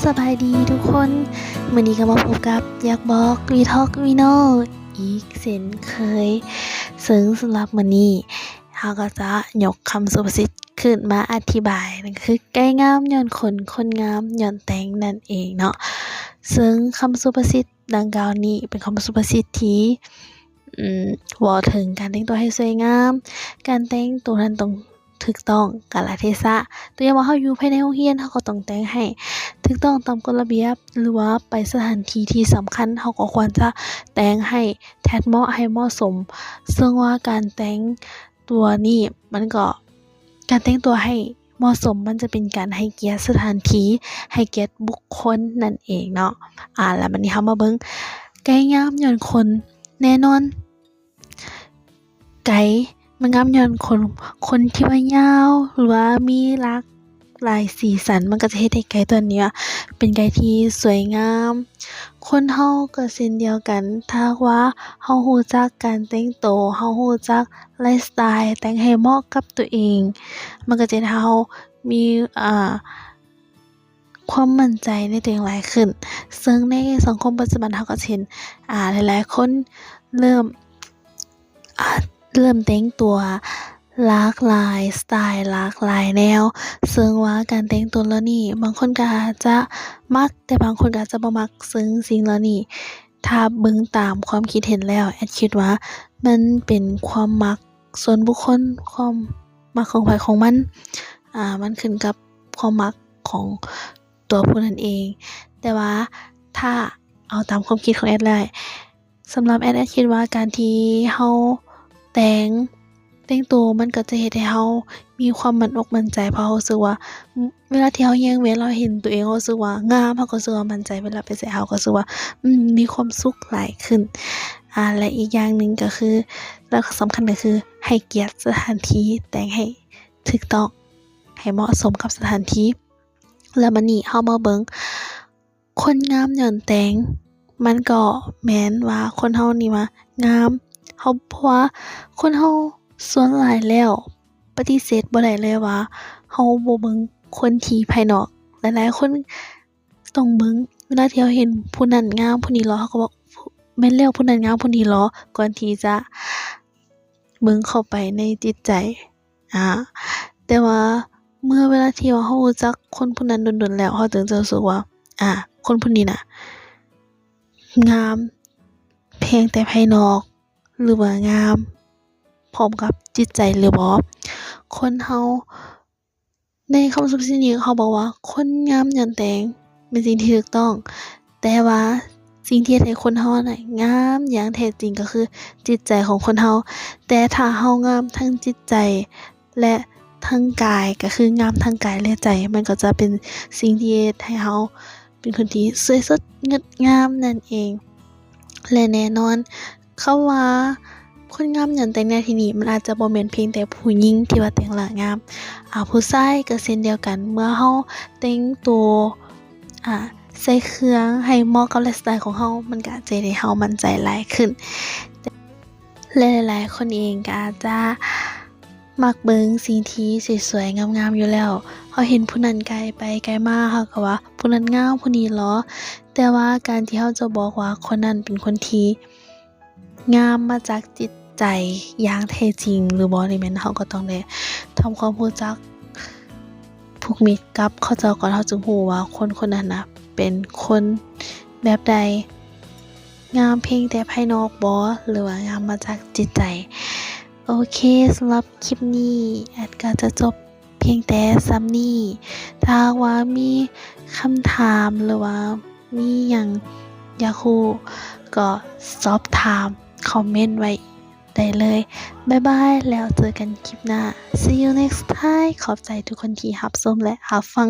ສະບາຍດີທຸກຄົນ, ມື້ນີ້ກໍມາພົບກັບຢາກບອກ We Talk We Know ອີກເຊັ່ນເຄີຍ. ເຊິ່ງສຳລັບມື້ນີ້ ເຮົາກໍຈະຍົກຄຳສຸພາສິດຂຶ້ນມາອະທິບາຍ, ນັ້ນກໍຄື ໄກ່ງາມຍ້ອນຂົນ, ຄົນງາມຍ້ອນແຕ່ງ ນັ້ນເອງເນາະ. ເຊິ່ງຄຳສຸພາສິດດັ່ງກ່າວນີ້ ເປັນຄຳສຸພາສິດທີ່ ອືມ ເວົ້າເຖິງການແຕ່ງຕົວໃຫ້ສວຍງາມ, ການແຕ່ງຕົວນັ້ນຕ້ອງຖືກຕ້ອງກາລະເທສະ. ຕົວຢ່າງວ່າເຮົາຢູ່ພາຍໃນໂຮງຮຽນ ເຮົາກໍຕ້ອງແຕ່ງໃຫ້ຖືກຕ້ອງຕາມກົດລະບຽບ, ຫຼືວ່າໄປສະຖານທີ່ທີ່ສຳຄັນ ເຮົາກໍຄວນຈະແຕ່ງໃຫ້ແທດເໝາະ ໃຫ້ເໝາະສົມ. ເຊິ່ງວ່າການແຕ່ງຕົວນີ້ ມັນກໍ ການແຕ່ງຕົວໃຫ້ເໝາະສົມ ມັນຈະເປັນການໃຫ້ກຽດສະຖານທີ່ ໃຫ້ກຽດບຸກຄົນນັ້ນເອງເນາະ. ອາ ແລ້ວບັດນີ້ເຮົາມາເບິ່ງ ໄກ່ງາມຍ້ອນຂົນ. ແນ່ນອນ ໄກ່ມັນງາມຍ້ອນຂົນ, ຂົນທີ່ວ່າຍາວ ຫຼືວ່າມີຫຼາກຫຼາຍສີສັນ ມັນກໍຈະເຮັດໃຫ້ໄກ່ຕົວນີ້ວ່າເປັນໄກ່ທີ່ສວຍງາມ. ຄົນເຮົາກໍເຊັ່ນດຽວກັນ, ຖ້າຫາກວ່າເຮົາຮູ້ຈັກການແຕ່ງໂຕ, ເຮົາຮູ້ຈັກໄລຟ໌ສະໄຕລ໌ແຕ່ງໃຫ້ເໝາະກັບຕົວເອງ, ມັນກໍຈະເຮັດໃຫ້ເຮົາມີ ອ່າ ຄວາມໝັ້ນໃຈໃນຕົວເອງຫຼາຍຂຶ້ນ. ເຊິ່ງໃນສັງຄົມປັດຈຸບັນເຮົາກໍຈະເຫັນ ອ່າ ຫຼາຍໆຄົນເລີ່ມ ອ່າ ເລີ່ມແຕ່ງຕົວຫຼາກຫຼາຍສະໄຕລ໌ ຫຼາກຫຼາຍແນວ. ເຊິ່ງວ່າການແຕ່ງຕົວເຫຼົ່ານີ້ ບາງຄົນກໍອາດຈະມັກ, ແຕ່ບາງຄົນກໍອາດຈະບໍ່ມັກ. ເຊິ່ງສິ່ງເຫຼົ່ານີ້ ຖ້າເບິ່ງຕາມຄວາມຄິດເຫັນແລ້ວ ແອດຄິດວ່າມັນເປັນຄວາມມັກສ່ວນບຸກຄົນ, ຄວາມມັກຂອງໃຜຂອງມັນ, ອ່າ ມັນຂຶ້ນກັບຄວາມມັກຂອງຕົວຜູ້ນັ້ນເອງ. ແຕ່ວ່າຖ້າເອົາຕາມຄວາມຄິດຂອງແອດແລ້ວ, ສຳລັບແອດ, ແອດຄິດວ່າການທີ່ເຮົາແຕ່ງ ແຕ່ງໂຕ ມັນກໍຈະເຮັດໃຫ້ເຮົາມີຄວາມໝັ້ນອົກໝັ້ນໃຈ, ເພາະເຮົາຮູ້ສຶກວ່າ ເວລາທີ່ເຮົາແຍງແວ່ນ ເຮົາເຫັນຕົວເອງ ເຮົາຮູ້ສຶກວ່າງາມ, ເຮົາກໍຮູ້ສຶກວ່າໝັ້ນໃຈ, ເວລາໄປໃສເຮົາກໍຮູ້ສຶກວ່າ ອືມ ມີຄວາມສຸກຫຼາຍຂຶ້ນ. ອາ ແລະ ອີກຢ່າງໜຶ່ງກໍຄື ແລະ ສຳຄັນກໍຄື ໃຫ້ກຽດສະຖານທີ່, ແຕ່ງໃຫ້ຖືກຕ້ອງ, ໃຫ້ເໝາະສົມກັບສະຖານທີ່. ແລ້ວບັດນີ້ເຮົາມາເບິ່ງ ຄົນງາມຍ້ອນແຕ່ງ, ມັນກໍແມ່ນວ່າຄົນເຮົານີ້ວ່າງາມ, ເຮົາ, ເພາະວ່າຄົນເຮົາສ່ວນຫຼາຍແລ້ວປະຕິເສດບໍ່ໄດ້ເລີຍວ່າເຮົາບໍ່ເບິ່ງຄົນທີ່ພາຍນອກ. ຫຼາຍໆຄົນຕ້ອງເບິ່ງ, ເວລາທີ່ເຮົາເຫັນຜູ້ນັ້ນງາມຜູ້ນີ້ຫຼໍ່ ເຮົາກໍບອກ ແມ່ນແລ້ວ ຜູ້ນັ້ນງາມຜູ້ນີ້ຫຼໍ່ ກ່ອນທີ່ຈະເບິ່ງເຂົ້າໄປໃນຈິດໃຈ. ອາ ແຕ່ວ່າເມື່ອເວລາທີ່ວ່າເຮົາຮູ້ຈັກຄົນຜູ້ນັ້ນດົນໆແລ້ວ ເຮົາຈຶ່ງຈະຮູ້ສຶກວ່າ ອາ ຄົນຜູ້ນີ້ນະງາມພຽງແຕ່ພາຍນອກ ຫຼືວ່າງາມພ້ອມກັບຈິດໃຈຫຼືບໍ່. ຄົນເຮົາ ໃນຄຳສຸພາສິດນີ້ເຂົາບອກວ່າ ຄົນງາມຍ້ອນແຕ່ງເປັນສິ່ງທີ່ຖືກຕ້ອງ, ແຕ່ວ່າສິ່ງທີ່ເຮັດໃຫ້ຄົນເຮົານະງາມຢ່າງແທ້ຈິງກໍຄືຈິດໃຈຂອງຄົນເຮົາ. ແຕ່ຖ້າເຮົາງາມທັງຈິດໃຈ ແລະ ທັງກາຍ, ກໍຄືງາມທັງກາຍ ແລະ ໃຈ, ມັນກໍຈະເປັນສິ່ງທີ່ເຮັດໃຫ້ເຮົາເປັນຄົນທີ່ສວຍສົດງົດງາມນັ້ນເອງ. ແລະ ແນ່ນອນ, ຄຳວ່າຄົນງາມຍ້ອນແຕ່ງໃນທີ່ນີ້ ມັນອາດຈະບໍ່ແມ່ນພຽງແຕ່ຜູ້ຍິງທີ່ວ່າແຕ່ງແລ້ວງາມ, ອາ ຜູ້ຊາຍກໍເຊັ່ນດຽວກັນ, ເມື່ອເຮົາແຕ່ງໂຕ ອາ ໃສ່ເຄື່ອງໃຫ້ເໝາະກັບໄລຟ໌ສະໄຕລ໌ຂອງເຮົາ, ມັນກໍອາດຈະເຮັດໃຫ້ເຮົາໝັ້ນໃຈຫຼາຍຂຶ້ນ. ແລະ ຫຼາຍໆຄົນເອງກໍອາດຈະມັກເບິ່ງສິ່ງທີ່ສວຍໆງາມໆຢູ່ແລ້ວ, ເຮົາເຫັນຜູ້ນັ້ນກາຍໄປກາຍມາ ເຮົາກໍວ່າ ຜູ້ນັ້ນງາມ ຜູ້ນີ້ຫຼໍ່. ແຕ່ວ່າການທີ່ເຮົາຈະບອກວ່າຄົນນັ້ນເປັນຄົນທີ່ງາມມາຈາກຈິດໃຈຢ່າງແທ້ຈິງຫຼືບໍ່ນີ້ ແມ່ນເຮົາກໍຕ້ອງໄດ້ທຳຄວາມຮູ້ຈັກຜູກມິດກັບເຂົາເຈົ້າກ່ອນ, ເຮົາຈຶ່ງຮູ້ວ່າຄົນຄົນນັ້ນນະເປັນຄົນແບບໃດ, ງາມພຽງແຕ່ພາຍນອກບໍ ຫຼືວ່າງາມມາຈາກຈິດໃຈ. ໂອເຄ, ສຳລັບຄລິບນີ້ແອດກໍຈະຈົບ ພຽງແຕ່ສ່ຳນີ້. ຖ້າຫາກວ່າມີຄຳຖາມ ຫຼືວ່າມີຫຍັງຢາກຮູ້ ກໍສອບຖາມ ຄອມເມັນໄວ້ໄດ້ເລີຍ. ບາຍບາຍ ແລ້ວເຈີກັນຄລິບໜ້າ. See you next time. ຂອບໃຈທຸກຄົນທີ່ຮັບຊົມ ແລະ ຮັບຟັງ.